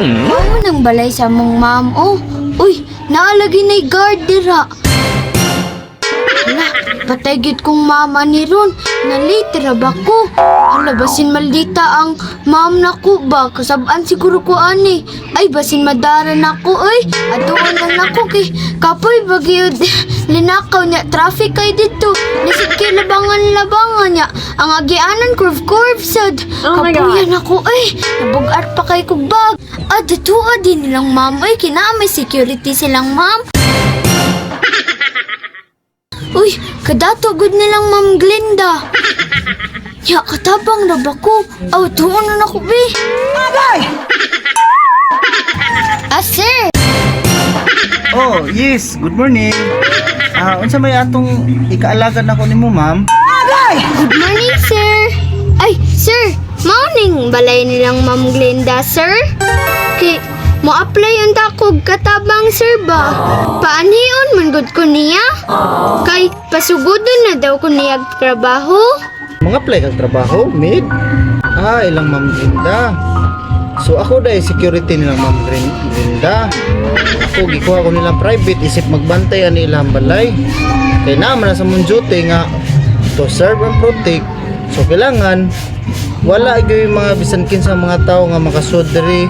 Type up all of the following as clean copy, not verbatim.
Mao nang balay sa mong ma'am, oh. Uy, naalagi na'y guard dira. Hala, patay gyud kong mama ni ron. Na-late ra ba ko? Hala, basin maldita ang ma'am nako ba? Kasabaan siguro ko ani. Ay, basin madara nako, oy. Atuon lang nako kay kapoy ba gyud linakaw niya. Traffic kay dito. Lisod kay labangan-labangan niya. Ang agianan curve curve sad. Oh my God. Kapuyan ako, ay. Nabugat pa kay kog bag. Ah, dito din nilang ma'am. Ay, kinaa may security silang ma'am. Uy, kadato gud nilang Ma'am Glinda. Ya, katabang na ba ko? Aw, tuon na nako, be. Ah, sir. Oh, yes, good morning. Ah, unsa may atong ikaalagad nako nimo, ma'am? Good morning, sir. Ay, sir, morning balay nilang Ma'am Glinda, sir. Kay mo apply ang takog katabang, sir ba? Paanhion man gud ko niya? Kay pasugudon na daw ko niya og trabaho. Mga apply kag trabaho, mid? Ah, ilang Ma'am Glinda. So ako dahil security nilang Ma'am Glinda. Ako gikuha ko nilang private isip magbantay ani ilang balay. Kay naa man na sa mong duty nga to serve and protect. So kailangan wala gyud yung mga bisan kinsa mga tao nga makasud diri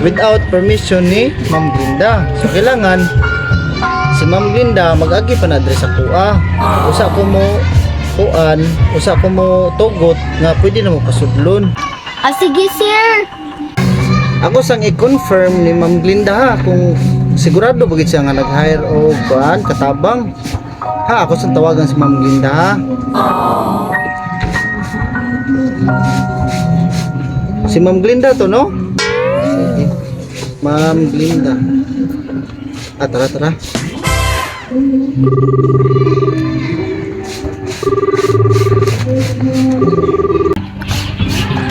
without permission ni Ma'am Glinda. So kailangan si Ma'am Glinda mag-agi pa na diri sa kuha. Usa ko mo kuan, usa ko mo tugot nga pwede na mo pasudlon. Ah, sige, sir. Ako sang i-confirm ni Ma'am Glinda ha kung sigurado ba gid siya nga nag-hire o kuan katabang. Ha, ako sang tawagan si Ma'am Glinda ha. Si Ma'am Glinda to, no? Sige. Ma'am Glinda. Ah, tara, tara.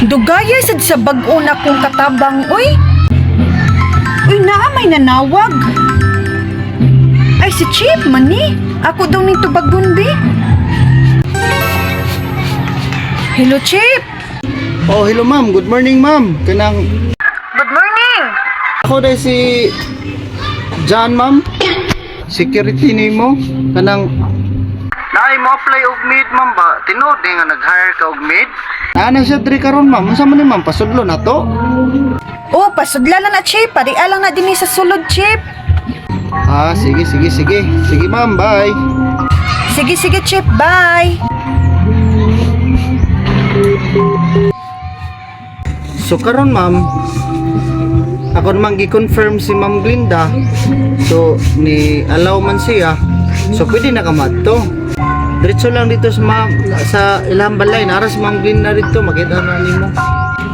Dugaya sad sa bag-o na kong katabang, uy. Uy, naa may nanawag. Ay, si Chief, mani. Ako daw ning tubagon, bi. Hello, Chief. Oh, hello ma'am. Good morning, ma'am. Kanang Good morning. Ako dahil si John, ma'am. Security nimo kanang Naay mo apply og maid, ma'am ba? Tinuod ni nga nag-hire ka og maid? Naa na siya diri karon, ma'am. Unsa man ni, ma'am? Pasudlo na to? Oh, pasudla na na, Chief. Pariya lang na dinhi sa sulod, Chief. Ah, sige, sige, sige. Sige, ma'am. Bye. Sige, sige, Chief. Bye. So karon, ma'am, ako naman gi-confirm si Ma'am Glinda. So ni allow man siya. So pwede na ka madto. Diretso lang dito sa ma'am sa ilang balay. Nara si Ma'am Glinda dito, makita na nimo.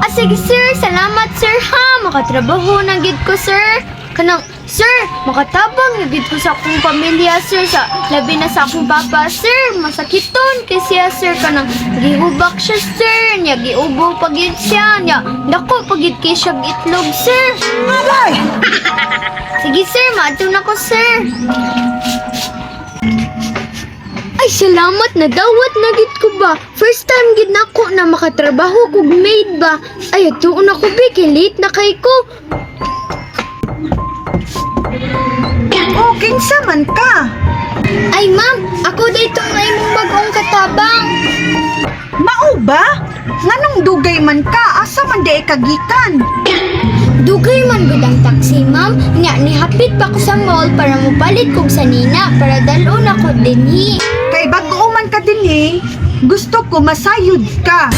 Ah, sige, sir. Salamat, sir, ha. Makatrabaho na gid ko, sir. Kanang, sir, makatabang na gid ko sa akong pamilya, sir. Sa, labi na sa akong papa, sir. Masakiton kay siya, sir. Kanang, gihubak siya, sir. Nya, giubo pa gid siya. Nya, dako pa gid kay siya itlog, sir. Sige, sir. Maadto na ko, sir. Ay, salamat na dawat na gid ko ba. First time gid nako na makatrabaho kog maid ba. Ay, tuon ako bi kay late na kay ko. Oh, kinsa man ka? Ay, ma'am, ako dayto nga imong bag-ong katabang. Mao ba? Nganong dugay man ka? Asa man di ay kagikan? Dugay man gud ang taxi, ma'am. Nya nihapit pa ko sa mall para mopalit kog sanina para dal-on ako dinhi. Kay bag-o man ka dinhi, gusto ko masayod ka.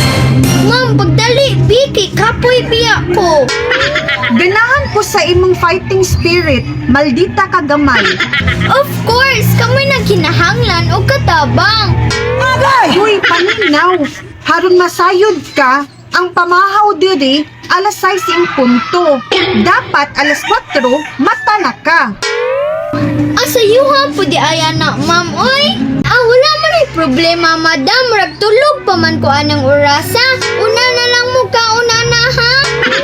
Ma'am, pagdali bi kay kapoy biya ko. Ganahan ko sa imong fighting spirit. Maldita ka gamay. Of course, kami nagkinahanglan og katabang. Hoy, paminaw. Haron masayod ka, ang pamahaw diri alas 6 in punto. Dapat alas 4, mata na ka. Asayuhan po di aya na, ma'am, oy. Ah, wala man ay problema, madam. Murag tulog pa man ko anang orasa. Una na lang mo kaon, ana, ha?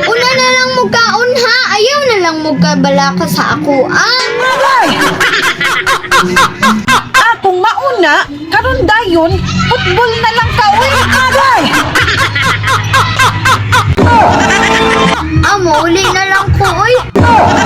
Una na lang mo kaon, ha? Ayaw na lang mo kabalaka sa ako, ah. Ah, kung mauna, karon dayon, football na lang ka, uy. Ah, mauli na lang ko. ko, oy.